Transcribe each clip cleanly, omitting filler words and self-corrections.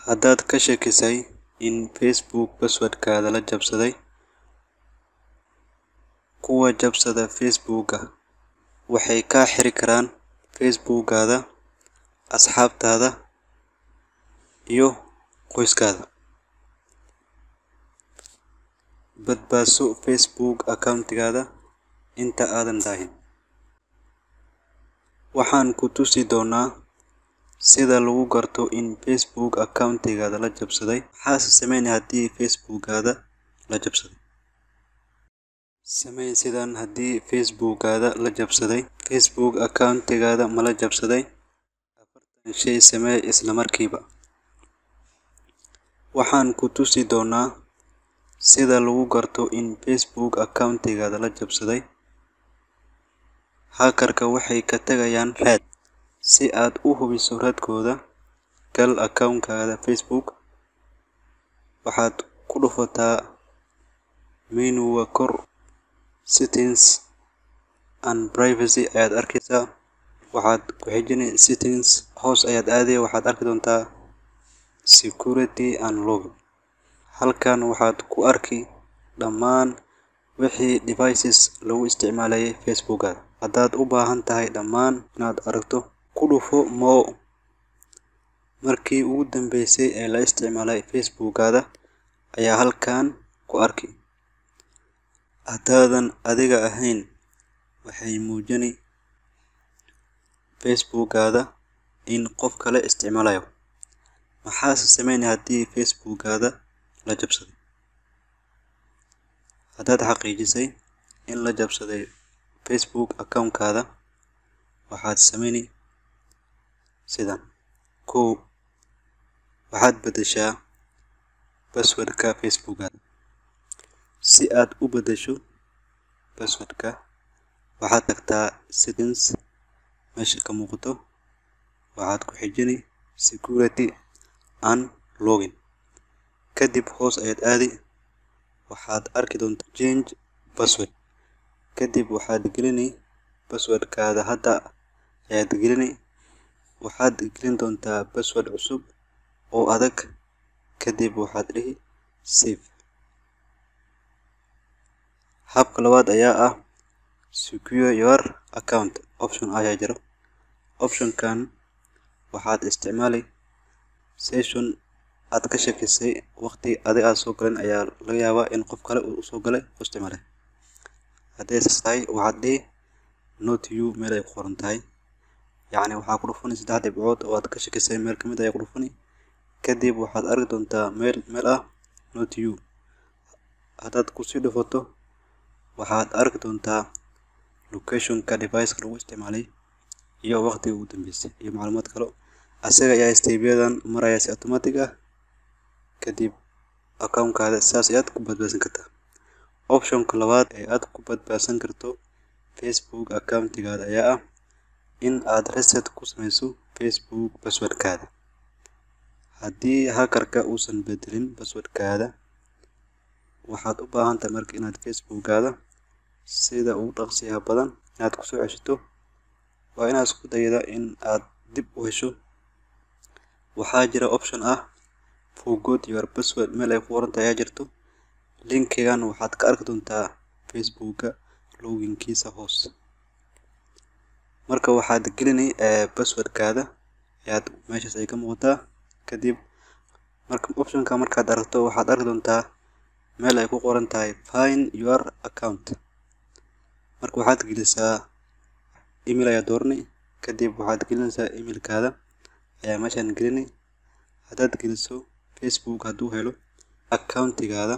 Haddaad ka shakisay in Facebook password-kaada la jabsaday, kuwa jabsada Facebook-ga waxay kaa xiri karaan Facebook-gaada, asxaabtaada, iyo qoyskaada. Badbaadso Facebook account-gaada inta aadan daahin. Waxaan ku tusi doonaa sida lagu garto in Facebook account-gaada la jabsaday. Maxaase sameyn haddii Facebook-gaada la jabsaday? Samee sidan haddii Facebook-gaada la jabsaday. Facebook account-gaada ma la jabsaday? 40 shay samee isla markiiba. Waxaan ku tusi doonaa sida lagu garto in Facebook account-gaada la jabsaday. Hacker-ka waxay ka tagayaan raad. Si aad u hubiso raadkooda, gal account-kaada Facebook. Waxaad ku dhufataa menu-ga kor, Settings and Privacy ayaad arkaysaa. Waxaad ku xijini Settings, hoos ayaad aadi, waxaad arki doontaa Security and Login. Halkan waxaad ku arki dhammaan wixii devices lagu isticmaalayay Facebook-gaada. Haddaad u baahan tahay dhammaan inaad aragto, ku dhufo More. Markii ugu dambeysay ee la isticmaalay Facebook-gaada ayaa halkan ku arki. Haddaadan adiga ahayn, waxay muujini Facebook-gaada in qof kale isticmaalayo. Maxaase sameyn haddii Facebook-gaada la jabsaday? Haddaad xaqiijisay in la jabsaday Facebook account-kaada, waxaad sameyni sidan. 1, waxaad beddeshaa password-ka Facebook-gaada. Si aad u beddesho password-ka, waxaad tagtaa Settings meesha ka muuqato. Waxaad ku xijini Security and Login. Kadib hoos ayaad aadi, waxaad arki doontaa Change Password. Kadib waxaad gelini password-kaada, hadda ayaad gelini. Waxaad gelin doontaa password cusub oo adag. Kadib waxaad dhihi Save. Habka labaad ayaa ah Secure Your Account option ayaa jiro. Option-kan waxaad isticmaali session aad ka shakisay waqti adiga aad soo galin ayaa laga yaabaa in qof kale uu soo galay oo isticmaalay. Haddii saas tahay, waxaad dhihi Not You meel ay ku qoran tahay. Yacni waxaa ku dhufani saddex dhibcood oo aad ka shakisay meel ka mid ah ayaa ku dhufani. Kadib waxaad arki doontaa meel ah Not You. Haddaad ku sii dhufato, waxaad arki doontaa location-ka device lagu isticmaalay iyo waqtiga ugu dambeysay iyo macluumaad kale. Asaga ayaa step-yadan maraya si automatic ah. Kadib account-kaada saas ayaad ku badbaadsan kartaa. Option-ka labaad ee aad ku badbaadsan karto Facebook account-gaada ayaa ah in aad reset ku sameyso Facebook password-kaada. Haddii hacker-ka uusan bedelin password-kaada, waxaad u baahan tahay marka inaad Facebook-gaada sida ugu dhaqsiyaha badan inaad ku soo ceshato. Waa inaad isku daydaa in aad dib u hesho. Waxaa jira option ah Forgot Your Password meel ay ku qoran tahay ayaa jirto. Link-igan waxaad ka arki doontaa Facebook-ga login-kiisa hoos. Marka waxaad gelini password-kaada ayaad meeshas ay ka muuqataa. Kadib marka option-ka markaad aragto, waxaad arki doontaa meel ay ku qoran tahay Find Your Account. Marka waxaad gelisaa email ayaa doorani. Kadib waxaad gelinaysaa email-kaada ayaa meeshan gelini. Haddaad geliso, Facebook hadduu helo account-gaada,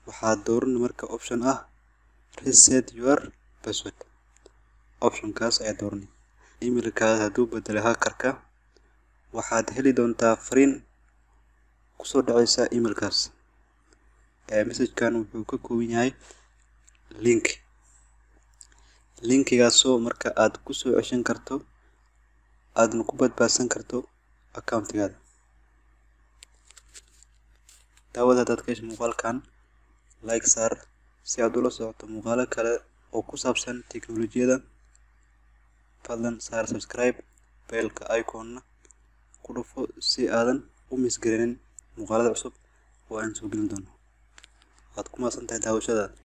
waxaad dooran marka option ah Reset Your Password. Option-kaas ayaa doorani. Email-kaada hadduu bedelay hacker-ka, waxaad heli doontaa fariin kusoo dhacaysa email-kaas. Message-kan wuxuu ka kooban yahay link. Link-igaasoo marka aad ku soo ceshan karto, aadna ku badbaadsan karto account-gaada. Daawada, haddaad ka hesho muuqaalkan, like saar si aad ula socoto muuqaalo kale oo ku saabsan tiknoolajiyada. Fadlan saar subscribe, bell-ka icon-na ku dhufo si aadan u miss gareynin muuqaalada cusub oo aan soo gelin doono. Waad ku mahadsantahay daawashadaada.